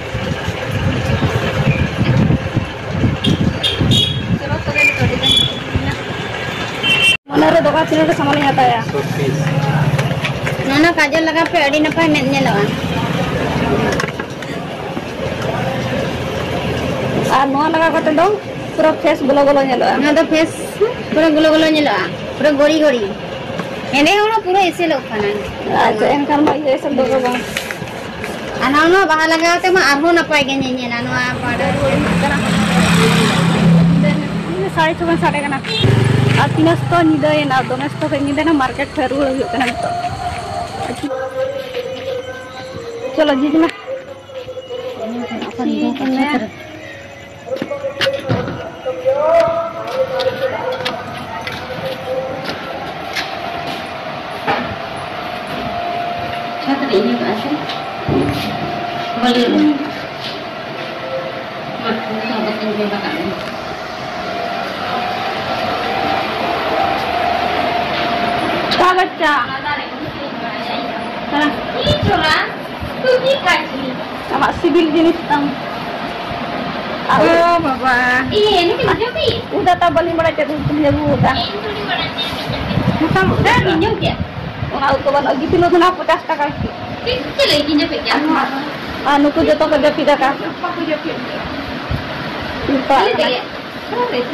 ᱥᱚᱨᱚᱥ ᱛᱮᱜᱮ ᱱᱤᱛᱚᱜ ᱟᱹᱰᱤ ᱜᱟᱱ ᱢᱚᱱᱮ ᱨᱮ ᱫᱚᱠᱟᱱ ᱛᱤᱱᱟᱹᱜ ᱥᱟᱢᱟᱱ ᱞᱤᱧ ᱦᱟᱛᱟᱣᱟ᱾ ᱱᱚᱣᱟ ᱠᱟᱡᱚᱞ ᱞᱟᱜᱟᱣ ᱯᱮ, ᱟᱹᱰᱤ ᱱᱟᱯᱟᱭ ᱢᱮᱫ ᱧᱮᱞᱚᱜᱼᱟ᱾ ᱟᱨ ᱱᱚᱣᱟ ᱞᱟᱜᱟᱣ ᱠᱟᱛᱮ ᱫᱚ ᱯᱩᱨᱟᱹ ᱯᱷᱮᱥ ᱜᱞᱳ ᱜᱞᱳ ᱧᱮᱞᱚᱜᱼᱟ᱾ ᱱᱚᱣᱟ ᱫᱚ ᱯᱷᱮᱥ ᱯᱩᱨᱟᱹ ᱜᱞᱳ ᱜᱞᱳ ᱧᱮᱞᱚᱜᱼᱟ, ᱯᱩᱨᱟᱹ ᱜᱚᱨᱤ ᱜᱚᱨᱤ᱾ ᱦᱮᱸᱫᱮ ᱦᱚᱲ ᱦᱚᱸ ᱯᱩᱨᱟᱹ ᱮᱥᱮᱞᱚᱜ ᱠᱟᱱᱟᱭ᱾ ᱟᱪᱪᱷᱟ, ᱮᱱᱠᱷᱟᱱ ᱢᱟ ᱤᱭᱟᱹ ᱮᱥᱮᱞ ᱫᱚ ᱵᱟᱝ᱾ ᱟᱨ ᱱᱚᱣᱟ, ᱱᱚᱣᱟ ᱵᱟᱦᱟ ᱞᱟᱜᱟᱣ ᱛᱮᱢᱟ ᱟᱨᱦᱚᱸ ᱱᱟᱯᱟᱭ ᱜᱮ ᱧᱮᱧᱮᱞᱟ ᱱᱚᱣᱟ ᱯᱟᱣᱰᱟᱨ᱾ ᱥᱟᱲᱮ ᱪᱷᱚ ᱵᱟᱡᱮ ᱥᱟᱰᱮ ᱠᱟᱱᱟ᱾ ᱟᱨ ᱛᱤᱱᱟᱹᱜ ᱥᱚ ᱧᱤᱫᱟᱹᱭᱮᱱᱟ, ᱫᱚᱢᱮ ᱥᱚ ᱧᱤᱫᱟᱹᱭᱮᱱᱟ, ᱢᱟᱨᱠᱮᱴ ᱠᱷᱚᱱ ᱨᱩᱣᱟᱹᱲ ᱦᱩᱭᱩᱜ ᱠᱟᱱᱟ ᱱᱤᱛᱚᱜ᱾ ᱪᱚᱞᱚ ᱡᱤᱡ ᱢᱟ᱾ ᱴᱷᱤᱠ ᱢᱮ᱾ ᱪᱷᱟᱛ ᱨᱮ ᱤᱧ ᱠᱟᱜᱼᱟ ᱥᱮ? ᱵᱟᱹᱞᱤ ᱨᱮ᱾ ᱢᱟ, ᱱᱤᱛᱚᱜ ᱫᱚ ᱛᱤᱧ ᱡᱚᱢ ᱟᱠᱟᱫ ᱜᱮ᱾ ᱠᱟ ᱵᱟᱪᱪᱟ? ᱦᱮᱸ᱾ ᱟᱢᱟᱜ ᱥᱤᱵᱤᱞ ᱡᱤᱱᱤᱥ ᱛᱟᱢ᱾ ᱟᱨ ᱚ ᱵᱟᱵᱟ᱾ ᱩᱫ ᱟᱛᱟ ᱵᱟᱹᱞᱤᱧ ᱵᱟᱲᱟᱭ ᱪᱮᱫ ᱩᱫ ᱠᱚᱞᱤᱧ ᱟᱹᱜᱩ ᱟᱠᱟᱫᱼᱟ᱾ ᱢᱚᱴᱟ ᱢᱚᱴᱟ ᱤᱧ ᱡᱚᱢ ᱠᱮᱫ᱾ ᱚᱱᱟ ᱩᱫ ᱫᱚ ᱵᱟᱹᱱᱩᱜᱼᱟ, ᱜᱤᱛᱤᱞ ᱩᱫ ᱢᱮᱱᱟᱜᱼᱟ ᱯᱚᱪᱟᱥ ᱴᱟᱠᱟ ᱠᱤᱞᱳ᱾ ᱪᱮᱫ ᱞᱟᱹᱜᱤᱫ ᱤᱧ ᱡᱟᱹᱯᱤᱫ ᱠᱮᱫᱼᱟ? ᱟᱨ ᱱᱩᱠᱩ ᱡᱚᱛᱚ ᱠᱚ ᱡᱟᱹᱯᱤᱫ ᱟᱠᱟᱫ᱾ ᱱᱩᱠᱩ ᱟᱜ ᱠᱷᱟᱹᱞᱤ ᱠᱟᱱᱟ᱾ ᱛᱮᱜᱮ᱾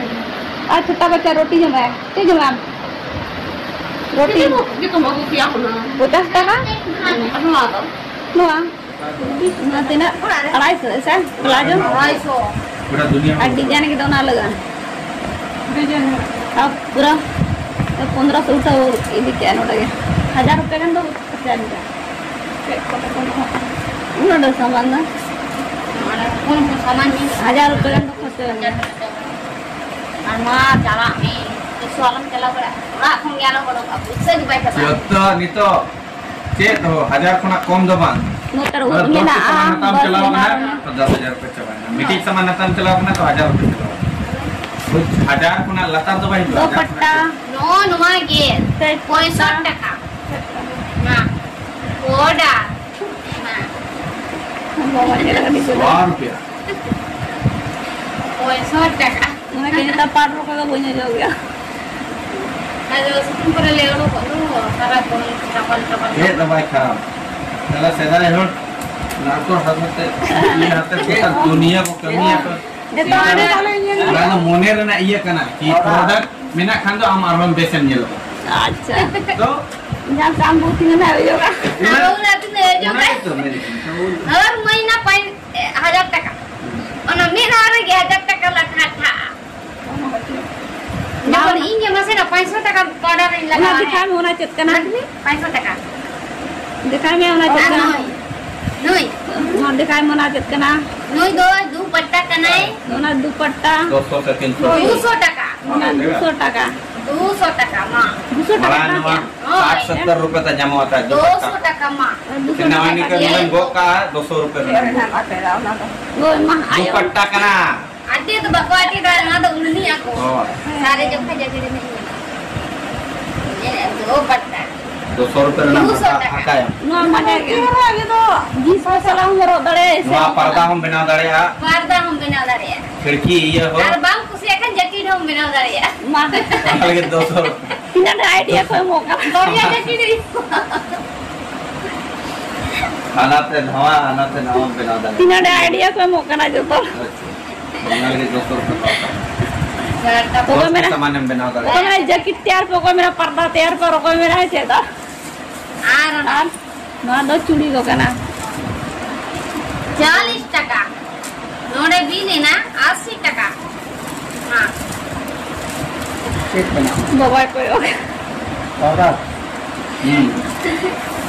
ᱟᱨ ᱪᱷᱳᱴᱟ ᱵᱟᱪᱪᱟ ᱨᱩᱴᱤ ᱡᱚᱢᱟᱭ᱾ ᱪᱮᱫ ᱡᱚᱢᱟᱢ? ᱨᱩᱴᱤ᱾ ᱪᱮᱫ ᱡᱚᱢ ᱟᱹᱜᱩ ᱠᱮᱭᱟ ᱦᱩᱱᱟᱹᱝ? ᱯᱚᱪᱟᱥ ᱴᱟᱠᱟ? ᱟᱨ ᱱᱚᱣᱟ ᱫᱚ? ᱱᱚᱣᱟ᱾ ᱱᱚᱣᱟ ᱛᱤᱱᱟᱹᱜ? ᱟᱲᱟᱭᱥᱚ ᱥᱮ? ᱯᱞᱟᱡᱳ? ᱟᱲᱟᱭᱥᱚ᱾ ᱯᱩᱨᱟᱹ ᱫᱩᱱᱤᱭᱟᱹ ᱟᱨ ᱰᱤᱡᱟᱭᱤᱱ ᱠᱚᱫᱚ ᱚᱱᱟ ᱞᱟᱜᱟᱜᱼᱟ᱾ ᱰᱤᱡᱟᱭᱤᱱ᱾ ᱟᱨ ᱯᱩᱨᱟᱹ ᱯᱚᱱᱫᱽᱨᱚᱥᱚ ᱩᱴᱷᱟᱹᱣ ᱤᱫᱤ ᱠᱮᱜᱼᱟ ᱱᱚᱰᱮ ᱜᱮ᱾ ᱦᱟᱡᱟᱨ ᱨᱩᱯᱤᱭᱟ ᱜᱟᱱ ᱫᱚ ᱠᱷᱚᱨᱪᱟ ᱮᱱ ᱜᱮᱭᱟ᱾ ᱪᱮᱫ ᱠᱚ ᱛᱟᱠᱚ ᱱᱟᱦᱟᱜ? ᱩᱱᱟᱹᱜ ᱰᱷᱮᱨ ᱥᱟᱢᱟᱱ ᱫᱚ? ᱚᱱᱟ ᱠᱚᱢ ᱠᱚ ᱥᱟᱢᱟᱱ ᱜᱮ᱾ ᱦᱟᱡᱟᱨ ᱨᱩᱯᱤᱭᱟ ᱜᱟᱱ ᱫᱚ ᱠᱷᱚᱨᱪᱟ ᱮᱱ ᱜᱮᱭᱟ᱾ ᱟᱨ ᱢᱟ ᱪᱟᱞᱟᱜ ᱢᱮ᱾ ᱛᱤᱥ ᱦᱚᱸ ᱟᱞᱚᱢ ᱪᱟᱞᱟᱣ ᱵᱟᱲᱟᱜᱼᱟ᱾ ᱚᱲᱟᱜ ᱠᱷᱚᱱ ᱜᱮ ᱟᱞᱚᱢ ᱚᱰᱚᱠᱚᱜᱼᱟ᱾ ᱯᱩᱭᱥᱟᱹ ᱜᱮ ᱵᱟᱭ ᱪᱟᱵᱟᱜᱼᱟ᱾ ᱡᱚᱛᱚ ᱱᱤᱛᱚᱜ ᱪᱮᱫ ᱦᱚᱸ ᱦᱟᱡᱟᱨ ᱠᱷᱚᱱᱟᱜ ᱠᱚᱢ ᱫᱚ ᱵᱟᱝ᱾ ᱱᱚᱛᱮ ᱨᱮ ᱟᱫᱚ ᱩᱫ ᱫᱚᱥ ᱴᱤ ᱢᱮᱱᱟᱜᱼᱟ, ᱥᱟᱢᱟᱱ ᱦᱟᱛᱟᱣ ᱵᱟᱥ ᱪᱟᱞᱟᱣ ᱢᱮᱱᱟᱜᱼᱟ᱾ ᱠᱟᱱᱟ, ᱛᱚ ᱫᱚᱥ ᱦᱟᱡᱟᱨ ᱨᱩᱯᱤᱭᱟ ᱪᱟᱵᱟᱭᱮᱱᱟ᱾ ᱢᱤᱫᱴᱤᱡ ᱥᱟᱢᱟᱱ ᱦᱟᱛᱟᱣ ᱪᱟᱞᱟᱣ ᱠᱟᱱᱟ, ᱛᱚ ᱦᱟᱡᱟᱨ ᱨᱩᱯᱤᱭᱟ ᱪᱟᱵᱟᱭᱮᱱᱟ᱾ ᱦᱳᱭ, ᱦᱟᱡᱟᱨ ᱠᱷᱚᱱᱟᱜ ᱞᱟᱛᱟᱨ ᱫᱚ ᱵᱟᱭ ᱦᱤᱡᱩᱜᱼᱟ, ᱫᱚ ᱦᱟᱡᱟᱨ ᱯᱟᱴᱴᱟ᱾ ᱠᱷᱚᱱᱟᱜ ᱪᱮᱫ? ᱱᱚᱜᱼᱚ ᱱᱚᱣᱟ ᱜᱮ, ᱥᱮ ᱯᱚᱸᱭᱥᱚᱴ ᱴᱟᱠᱟ᱾ ᱚᱰᱟᱨ᱾ ᱦᱮᱸ᱾ ᱵᱟᱵᱟ ᱧᱮᱞ ᱠᱟᱹᱴᱤᱡ ᱥᱚ ᱨᱩᱯᱤᱭᱟ᱾ ᱯᱚᱸᱭᱥᱚᱴ ᱴᱟᱠᱟ᱾ ᱚᱱᱟ ᱜᱮ ᱱᱮᱛᱟᱨ ᱯᱟᱴ ᱨᱚᱠᱚ ᱫᱚ ᱵᱟᱹᱧ ᱚᱡᱚᱜ ᱜᱮᱭᱟ᱾ ᱟᱫᱚ ᱥᱤᱛᱩᱝ ᱠᱚᱨᱮ ᱞᱮ ᱚᱰᱚᱠᱚᱜ ᱫᱚ, ᱥᱟᱨᱟ ᱠᱷᱚᱱ ᱪᱟᱯᱟᱞ ᱪᱟᱯᱟᱞ᱾ ᱪᱮᱫ ᱫᱚ ᱵᱟᱭ ᱠᱷᱟᱨᱟᱯ᱾ ᱛᱟᱦᱞᱮ ᱥᱮᱫᱟᱭ ᱦᱚᱲ ᱰᱟᱠᱛᱚᱨ ᱦᱟᱛ ᱦᱟᱛᱮ, ᱤᱭᱟᱹ ᱦᱟᱛᱮ ᱜᱚᱴᱟ ᱫᱩᱱᱤᱭᱟᱹ ᱠᱚ ᱠᱟᱹᱢᱤᱭᱟ ᱠᱚ᱾ ᱡᱚᱛᱚ ᱦᱚᱲ ᱜᱮ ᱛᱟᱦᱞᱮ ᱧᱮᱞ ᱚᱱᱟ ᱫᱚ ᱢᱚᱱᱮ ᱨᱮᱱᱟᱜ ᱤᱭᱟᱹ ᱠᱟᱱᱟ, ᱠᱤ product ᱢᱮᱱᱟᱜ ᱠᱷᱟᱱ ᱫᱚ ᱟᱢ ᱟᱨᱦᱚᱸ ᱵᱮᱥᱮᱢ ᱧᱮᱞᱚᱜᱼᱟ᱾ ᱟᱪᱪᱷᱟ᱾ ᱛᱚ ᱡᱟᱦᱟᱸ ᱠᱟᱢ ᱵᱩᱫᱷᱤ ᱢᱮᱱᱟᱜ ᱦᱩᱭᱩᱜᱼᱟ᱾ ᱚᱱᱟ, ᱵᱟᱹᱦᱩ ᱨᱮ ᱛᱤᱱᱟᱹᱜ ᱦᱤᱡᱩᱜ ᱚᱱᱟ ᱠᱟᱱ? ᱜᱮᱛᱚ ᱢᱮᱱᱮᱫ ᱠᱟᱱᱟ᱾ ᱦᱟᱨ ᱢᱟᱹᱦᱤᱱᱟ ᱯᱟᱸᱪ ᱦᱟᱡᱟᱨ ᱴᱟᱠᱟ᱾ ᱚᱱᱟ ᱢᱤᱫ ᱫᱷᱟᱣ ᱨᱮᱜᱮ ᱦᱟᱡᱟᱨ ᱴᱟᱠᱟ ᱞᱟᱜᱟᱜᱼᱟ᱾ ᱡᱚᱠᱷᱚᱱ ᱤᱧ ᱜᱮ ᱢᱟᱥᱮ ᱱᱟ ᱯᱟᱸᱪᱥᱚ ᱴᱟᱠᱟ powder ᱤᱧ ᱚᱱᱟ ᱞᱟᱜᱟᱣᱟ᱾ ᱫᱮᱠᱷᱟᱣ ᱢᱮ, ᱚᱱᱟ ᱪᱮᱫ ᱠᱟᱱᱟ? ᱞᱟᱜᱽᱢᱤ ᱯᱟᱸᱪᱥᱚ ᱴᱟᱠᱟ᱾ ᱫᱮᱠᱷᱟᱣ ᱢᱮ, ᱚᱱᱟ ᱪᱮᱫ ᱟᱨ ᱠᱟᱱᱟ? ᱱᱩᱭ, ᱱᱩᱭ᱾ ᱢᱟ ᱫᱮᱠᱷᱟᱣ ᱢᱮ, ᱚᱱᱟ ᱪᱮᱫ ᱠᱟᱱᱟ? ᱱᱩᱭ ᱫᱚ ᱫᱩᱯᱟᱴᱴᱟ ᱠᱟᱱᱟᱭ᱾ ᱚᱱᱟ ᱫᱩᱯᱟᱴᱴᱟ᱾ ᱫᱩᱥᱚ ᱥᱮ ᱛᱤᱱᱥᱚ᱾ ᱫᱩᱥᱚ ᱴᱟᱠᱟ᱾ ᱚᱱᱟ ᱫᱩᱥᱚ ᱴᱟᱠᱟ᱾ ᱫᱩᱥᱚ ᱴᱟᱠᱟ ᱢᱟ᱾ ᱫᱩᱥᱚ ᱴᱟᱠᱟ ᱢᱟᱲᱟᱝ ᱠᱟᱱ ᱱᱚᱣᱟ ᱜᱮᱭᱟ᱾ ᱥᱟᱴ ᱥᱚᱛᱛᱚᱨ ᱨᱩᱯᱤᱭᱟ ᱛᱮ ᱧᱟᱢᱚᱜᱼᱟ, ᱛᱟᱭ ᱫᱩᱯᱟᱴᱴᱟ᱾ ᱫᱩᱥᱚ ᱴᱟᱠᱟ ᱢᱟ᱾ ᱫᱩᱥᱚ ᱴᱟᱠᱟ ᱱᱚᱣᱟ ᱠᱟᱱ ᱱᱤᱝᱠᱟᱹ ᱜᱮᱭᱟ᱾ ᱱᱚᱰᱮᱢ ᱜᱚᱜ ᱠᱟᱜᱼᱟ, ᱫᱩᱥᱚ ᱨᱩᱯᱤᱭᱟ ᱨᱮᱱᱟᱜ ᱫᱩᱯᱟᱴᱴᱟ᱾ ᱦᱳᱭ, ᱢᱟ, ᱟᱭᱳ᱾ ᱫᱩᱯᱟᱴᱴᱟ ᱠᱟᱱᱟ᱾ ᱟᱴᱮ ᱫᱚ ᱵᱟᱠᱚ ᱟᱴᱮ ᱫᱟᱲᱮᱭᱟᱜᱼᱟ, ᱚᱱᱟ ᱫᱚ ᱩᱞᱱᱤ ᱟᱠᱚ᱾ ᱦᱳᱭ᱾ ᱥᱟᱨᱮ ᱡᱚᱠᱷᱟ ᱡᱟᱹᱡᱤ ᱨᱮ ᱢᱮᱱᱟᱜ ᱤᱧᱟ᱾ ᱧᱮᱞᱮᱫ ᱫᱚ ᱵᱟᱴᱟ᱾ ᱫᱩᱥᱚ ᱨᱩᱯᱤᱭᱟ ᱨᱮᱱᱟᱜ ᱫᱩᱥᱚ ᱵᱟᱴᱟ ᱴᱟᱠᱟ᱾ ᱟᱠᱟᱭᱟᱢ᱾ ᱱᱚᱣᱟ ᱢᱟᱱᱮ ᱡᱤᱱᱥ ᱠᱚ ᱥᱟᱞᱟᱜ ᱦᱚᱸ ᱦᱚᱨᱚᱜ ᱫᱟᱲᱮᱭᱟᱜᱼᱟ, ᱥᱮ ᱱᱚᱣᱟ ᱵᱟᱝ? ᱯᱟᱨᱫᱟ ᱦᱚᱸᱢ ᱵᱮᱱᱟᱣ ᱫᱟᱲᱮᱭᱟᱜᱼᱟ᱾ ᱯᱟᱨᱫᱟ ᱦᱚᱸᱢ ᱵᱮᱱᱟᱣ ᱫᱟᱲᱮᱭᱟᱜᱼᱟ᱾ ᱠᱷᱤᱲᱠᱤ ᱤᱭᱟᱹ ᱦᱚᱸ᱾ ᱟᱨ ᱵᱟᱢ ᱠᱩᱥᱤᱭᱟᱜ ᱠᱷᱟᱱ ᱡᱟᱹᱴᱤᱫ ᱦᱚᱸᱢ ᱵᱮᱱᱟᱣ ᱫᱟᱲᱮᱭᱟᱜᱼᱟ᱾ ᱢᱟ᱾ ᱚᱱᱟ ᱞᱟᱹᱜᱤᱫ ᱫᱩᱥᱚ ᱨᱩᱯᱤᱭᱟ᱾ ᱛᱤᱱᱟᱹᱜ ᱰᱷᱮᱨ idea ᱠᱚ ᱮᱢᱚᱜ ᱠᱟᱱᱟ᱾ ᱫᱚᱨᱭᱟ ᱡᱟᱹᱴᱤᱫ ᱦᱩᱭᱩᱜᱼᱟ᱾ ᱦᱟᱱᱟᱛᱮ ᱱᱚᱣᱟ, ᱦᱟᱱᱟᱛᱮ ᱱᱚᱣᱟᱢ ᱵᱮᱱᱟᱣ ᱫᱟᱲᱮᱭᱟᱜᱼᱟ᱾ ᱛᱤᱱᱟᱹᱜ ᱰᱷᱮᱨ idea ᱠᱚ ᱮᱢᱚᱜ ᱠᱟᱱᱟ ᱡᱚᱛᱚ᱾ ᱚᱱᱟ ᱞᱟᱹᱜᱤᱫ ᱫᱚ ᱥᱚᱨᱠᱟᱨ ᱯᱟᱦᱴᱟ᱾ ᱚᱠᱚᱭ ᱫᱚᱥ ᱢᱮᱱᱟ, ᱥᱟᱢᱟᱱᱮᱢ ᱵᱮᱱᱟᱣ ᱫᱟᱲᱮᱭᱟᱜᱼᱟ᱾ ᱚᱠᱚᱭ ᱢᱮᱱᱟ jacket ᱛᱮᱭᱟᱨ ᱯᱮ, ᱚᱠᱚᱭ ᱢᱮᱱᱟ ᱯᱟᱨᱫᱟ ᱛᱮᱭᱟᱨ ᱯᱮ, ᱟᱨ ᱚᱠᱚᱭ ᱢᱮᱱᱟ ᱪᱮᱫ ᱫᱚ? ᱟᱨ ᱚᱱᱟ ᱟᱨ ᱱᱚᱣᱟ ᱫᱚ ᱪᱩᱲᱤ ᱠᱚ ᱠᱟᱱᱟ᱾ ᱪᱚᱞᱞᱤᱥ ᱴᱟᱠᱟ᱾ ᱱᱚᱰᱮ ᱵᱤᱞ ᱮᱱᱟ ᱟᱥᱤ ᱴᱟᱠᱟ᱾ ᱢᱟ᱾ ᱪᱮᱫ ᱠᱟᱱᱟ? ᱵᱟᱵᱟᱭ ᱠᱚᱭᱚᱜ᱾ ᱯᱟᱣᱰᱟᱨ? ᱦᱩᱸ᱾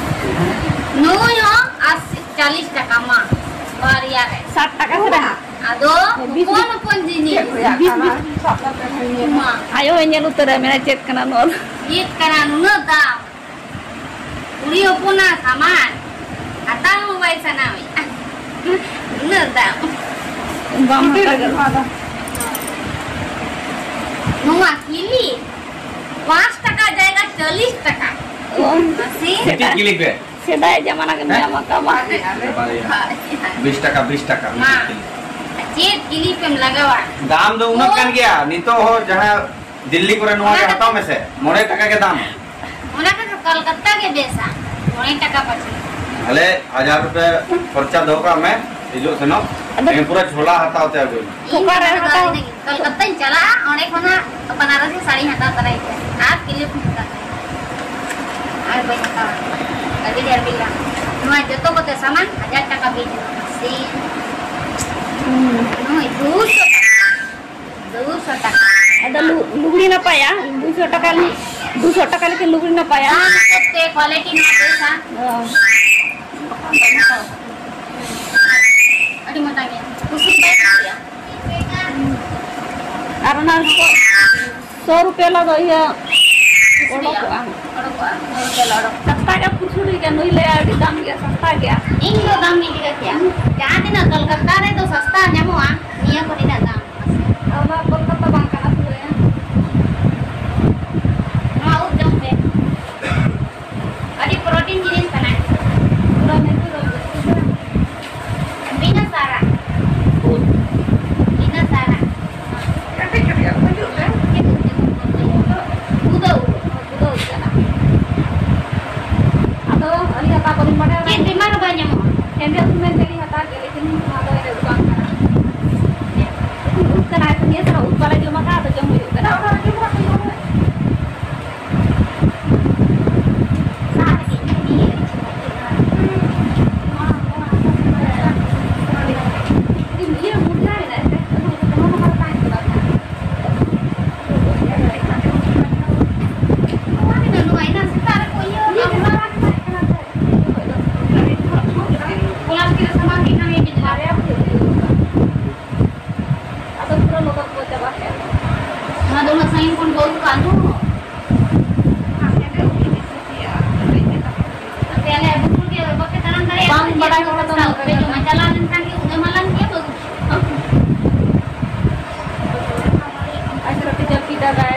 ᱱᱩᱭ ᱦᱚᱸ ᱟᱥᱤ, ᱪᱚᱞᱞᱤᱥ ᱴᱟᱠᱟ ᱢᱟ, ᱵᱟᱨᱭᱟ ᱨᱮ᱾ ᱥᱟᱴ ᱴᱟᱠᱟ ᱥᱮ ᱵᱟᱝ? ᱟᱫᱚ ᱵᱤᱥ, ᱦᱚᱯᱚᱱ ᱦᱚᱯᱚᱱ ᱡᱤᱱᱤᱥ᱾ ᱵᱤᱥ, ᱵᱤᱥ᱾ ᱢᱟ᱾ ᱟᱭᱳ ᱦᱚᱸᱭ ᱧᱮᱞ ᱩᱛᱟᱹᱨᱟ, ᱢᱮᱱᱟ, "ᱪᱮᱫ ᱠᱟᱱᱟ ᱱᱚᱣᱟ ᱫᱚ?" ᱪᱮᱫ ᱠᱟᱱᱟ ᱱᱩᱱᱟᱹᱜ ᱫᱟᱢ? ᱠᱩᱲᱤ ᱦᱚᱯᱚᱱᱟᱜ ᱥᱟᱢᱟᱱ ᱦᱟᱛᱟᱣ ᱦᱚᱸ ᱵᱟᱭ ᱥᱟᱱᱟᱣᱮᱫᱼᱟ᱾ ᱩᱱᱟᱹᱜ ᱫᱟᱢ᱾ ᱵᱟᱢ ᱦᱟᱛᱟᱣ ᱠᱮᱫ ᱱᱚᱣᱟ ᱫᱚ? ᱱᱚᱣᱟ ᱠᱤᱞᱤ ᱯᱟᱸᱪ ᱴᱟᱠᱟ ᱡᱟᱭᱜᱟ ᱪᱚᱞᱞᱤᱥ ᱴᱟᱠᱟ᱾ ᱚ᱾ ᱢᱟᱥᱮ᱾ ᱢᱤᱫᱴᱤᱡ ᱠᱤᱞᱤ ᱯᱮ᱾ ᱥᱮᱫᱟᱭ ᱡᱟᱢᱟᱱᱟ ᱜᱮ ᱢᱮᱱᱟᱜ ᱢᱟ ᱠᱟᱢᱟ᱾ ᱵᱟᱨᱭᱟ᱾ ᱵᱤᱥ ᱴᱟᱠᱟ, ᱵᱤᱥ ᱴᱟᱠᱟ, ᱢᱟ᱾ ᱪᱮᱫ ᱠᱤᱞᱤᱯ ᱮᱢ ᱞᱟᱜᱟᱣᱟ? ᱫᱟᱢ ᱫᱚ ᱩᱱᱟᱹᱜ ᱠᱟᱱ ᱜᱮᱭᱟ᱾ ᱱᱤᱛᱚᱜ ᱦᱚᱸ ᱡᱟᱦᱟᱸ ᱫᱤᱞᱞᱤ ᱠᱚᱨᱮ ᱱᱚᱣᱟ ᱜᱮ ᱦᱟᱛᱟᱣ ᱢᱮᱥᱮ, ᱢᱚᱬᱮ ᱴᱟᱠᱟ ᱜᱮ ᱫᱟᱢ᱾ ᱚᱱᱟ ᱠᱷᱟᱱ ᱫᱚ ᱠᱟᱞᱠᱟᱛᱟ ᱜᱮ ᱵᱮᱥᱟ, ᱢᱚᱬᱮ ᱴᱟᱠᱟ ᱯᱟᱪᱮ᱾ ᱛᱟᱦᱞᱮ ᱦᱟᱡᱟᱨ ᱨᱩᱯᱤᱭᱟ ᱠᱷᱚᱨᱪᱟ ᱫᱚᱦᱚ ᱠᱟᱜ ᱢᱮ, ᱦᱤᱡᱩᱜ ᱥᱮᱱᱚᱜ᱾ ᱟᱫᱚ ᱮᱠᱮᱱ ᱯᱩᱨᱟᱹ ᱡᱷᱚᱞᱟ ᱦᱟᱛᱟᱣ ᱛᱮ ᱟᱹᱜᱩᱭ ᱢᱮ᱾ ᱤᱧ ᱚᱠᱟᱨᱮ ᱫᱚ ᱦᱟᱛᱟᱣ? ᱠᱟᱞᱠᱟᱛᱟᱧ ᱪᱟᱞᱟᱜᱼᱟ, ᱚᱸᱰᱮ ᱠᱷᱚᱱᱟᱜ ᱵᱟᱱᱟᱨᱚᱥᱤ ᱥᱟᱹᱲᱤᱧ ᱦᱟᱛᱟᱣ ᱛᱚᱨᱟᱭ ᱜᱮᱭᱟ ᱟᱨ ᱠᱤᱞᱤᱯ ᱦᱚᱸ ᱦᱟᱛᱟᱣ ᱛᱚᱨᱟᱭ ᱜᱮᱭᱟ᱾ ᱟᱨ ᱵᱟᱹᱧ ᱦᱟᱛᱟᱣᱟ, ᱟᱹᱰᱤ ᱰᱷᱮᱨ ᱵᱤᱞᱟ᱾ ᱱᱚᱣᱟ ᱡᱚᱛᱚ ᱠᱚᱛᱮ ᱥᱟᱢᱟᱱ ᱦᱟᱡᱟᱨ ᱴᱟᱠᱟ ᱵᱤᱞ᱾ ᱥᱤ᱾ ᱦᱩᱸ᱾ ᱱᱩᱭ ᱫᱩᱥᱚ ᱴᱟᱠᱟ᱾ ᱫᱩᱥᱚ ᱴᱟᱠᱟ᱾ ᱟᱫᱚ ᱞᱩ-, ᱞᱩᱜᱽᱲᱤ ᱱᱟᱯᱟᱭᱟ, ᱫᱩᱥᱚ ᱴᱟᱠᱟ ᱞᱩ-, ᱫᱩᱥᱚ ᱴᱟᱠᱟ ᱞᱮᱠᱷᱟᱱ ᱞᱩᱜᱽᱲᱤ ᱱᱟᱯᱟᱭᱟ᱾ ᱦᱮᱸ, ᱱᱚᱛᱮ quality ᱱᱚᱣᱟ ᱵᱮᱥᱟ᱾ ᱚ᱾ ᱟᱹᱰᱤ ᱢᱚᱴᱟ ᱜᱮᱭᱟ᱾ ᱠᱩᱥᱤ ᱵᱟᱭ ᱠᱩᱥᱤᱭᱟᱜᱼᱟ᱾ ᱟᱨ ᱚᱱᱟ ᱥᱚ, ᱥᱚ ᱨᱩᱯᱤᱭᱟ ᱞᱟ ᱫᱚ ᱤᱭᱟᱹ ᱚᱰᱚᱠᱚᱜᱼᱟ᱾ ᱚᱰᱚᱠᱚᱜᱼᱟ, ᱥᱚ ᱨᱩᱯᱤᱭᱟ ᱞᱟ ᱚᱰᱚᱠ᱾ ᱥᱟᱥᱛᱟ ᱜᱮ ᱯᱩᱪᱷᱩᱨᱤ ᱜᱮ, ᱱᱩᱭ ᱞᱟᱹᱭᱟ ᱟᱹᱰᱤ ᱫᱟᱢ ᱜᱮᱭᱟ, ᱥᱟᱥᱛᱟ ᱜᱮᱭᱟ᱾ ᱤᱧ ᱫᱚ ᱫᱟᱢ ᱜᱤᱧ ᱴᱷᱤᱠᱟᱹ ᱠᱮᱜᱼᱟ᱾ ᱡᱟᱦᱟᱸ ᱛᱤᱱᱟᱹᱜ ᱠᱚᱞᱠᱟᱛᱟ ᱨᱮᱫᱚ ᱥᱟᱥᱛᱟ ᱧᱟᱢᱚᱜᱼᱟ, ᱱᱤᱭᱟᱹ ᱠᱚ ᱱᱤᱱᱟᱹᱜ ᱫᱟᱢ? ᱟᱨ ᱚᱱᱟ ᱠᱚᱞᱠᱟᱛᱟ ᱵᱟᱝ ᱠᱟᱱᱟ ᱯᱩᱨᱟᱹ᱾ ᱱᱚᱣᱟ ᱩᱫ ᱡᱚᱢ ᱯᱮ᱾ ᱟᱹᱰᱤ protein ᱡᱤᱱᱤᱥ ᱠᱟᱱᱟ᱾ ᱯᱩᱨᱟᱹ natural ᱩᱫ᱾ ᱵᱤᱱᱟᱹ ᱥᱟᱨᱟᱜ᱾ ᱩᱫ᱾ ᱵᱤᱱᱟᱹ ᱥᱟᱨᱟᱜ᱾ ᱠᱟᱹᱴᱤᱡ ᱠᱟᱹᱴᱤᱡ ᱟᱜ ᱠᱷᱚᱡᱚᱜ ᱛᱮ᱾ ᱪᱮᱫ ᱩᱫ ᱧᱩᱛᱩᱢ ᱠᱚ ᱞᱟᱹᱭᱟ? ᱜᱩᱫᱟᱹ ᱩᱫ᱾ ᱜᱩᱫᱟᱹ ᱩᱫ ᱠᱟᱱᱟ᱾ ᱟᱫᱚ ᱟᱹᱞᱤᱧ ᱦᱟᱛᱟᱣ ᱵᱟᱹᱞᱤᱧ ᱵᱟᱰᱟᱭᱟ᱾ ᱪᱮᱫ ᱵᱤᱢᱟᱨ ᱦᱚᱸ ᱵᱟᱭ ᱧᱟᱢᱚᱜᱼᱟ᱾ ᱦᱮᱸᱫᱮ ᱩᱫ ᱢᱮᱱᱛᱮ ᱞᱤᱧ ᱦᱟᱛᱟᱣ ᱠᱮᱫ, ᱞᱮᱠᱤᱱ ᱱᱚᱣᱟ ᱫᱚ ᱦᱮᱸᱫᱮ ᱩᱫ ᱵᱟᱝ ᱠᱟᱱᱟ᱾ ᱩᱫ ᱠᱟᱱᱟ, ᱱᱤᱭᱟᱹ ᱥᱟᱞ ᱩᱫ ᱵᱟᱞᱮ ᱡᱚᱢ ᱟᱠᱟᱫᱟ, ᱟᱫᱚ ᱡᱚᱢ ᱦᱩᱭᱩᱜ ᱠᱟᱱᱟ᱾ ᱟᱫᱚ ᱯᱩᱨᱟᱹ ᱞᱚᱫᱚᱢ ᱠᱚ ᱪᱟᱵᱟ ᱠᱮᱫᱼᱟ᱾ ᱱᱚᱣᱟ ᱫᱚ ᱩᱱᱟᱹᱜ ᱥᱟᱺᱜᱤᱧ ᱠᱷᱚᱱ ᱠᱚ ᱟᱹᱜᱩ ᱠᱟᱜᱼᱟ ᱛᱚ᱾ ᱟᱯᱮ ᱟᱞᱮ ᱟᱹᱛᱩ ᱠᱷᱚᱱ ᱜᱮ ᱵᱟᱯᱮ ᱛᱟᱲᱟᱢ ᱫᱟᱲᱮᱭᱟᱜᱼᱟ, ᱵᱟᱝ ᱵᱟᱲᱟᱭ ᱦᱚᱲ ᱫᱚ ᱪᱟᱞᱟᱣ ᱞᱮᱱᱠᱷᱟᱱ ᱜᱮ ᱩᱱᱟᱹᱜ ᱢᱟᱞᱟᱝ ᱜᱮ ᱵᱟᱹᱜᱤ᱾ ᱟᱪᱪᱷᱟ, ᱨᱚᱵᱤ ᱡᱟᱹᱯᱤᱫ ᱫᱟᱭ᱾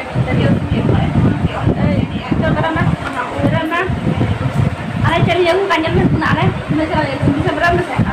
ᱮᱭ, ᱪᱚ, ᱫᱟᱸᱲᱟᱱᱟ, ᱫᱟᱸᱲᱟᱱᱟ᱾ ᱟᱨᱮ, ᱪᱟᱹᱞᱤ ᱤᱭᱟᱹ ᱠᱚ ᱠᱟᱡᱚᱞ ᱢᱮ ᱠᱷᱚᱱᱟᱜ ᱨᱮ, ᱤᱱᱟᱹ ᱪᱟᱞᱟᱣ ᱞᱮᱱ ᱫᱤᱥᱚᱢ ᱨᱮ ᱢᱮᱥᱮ᱾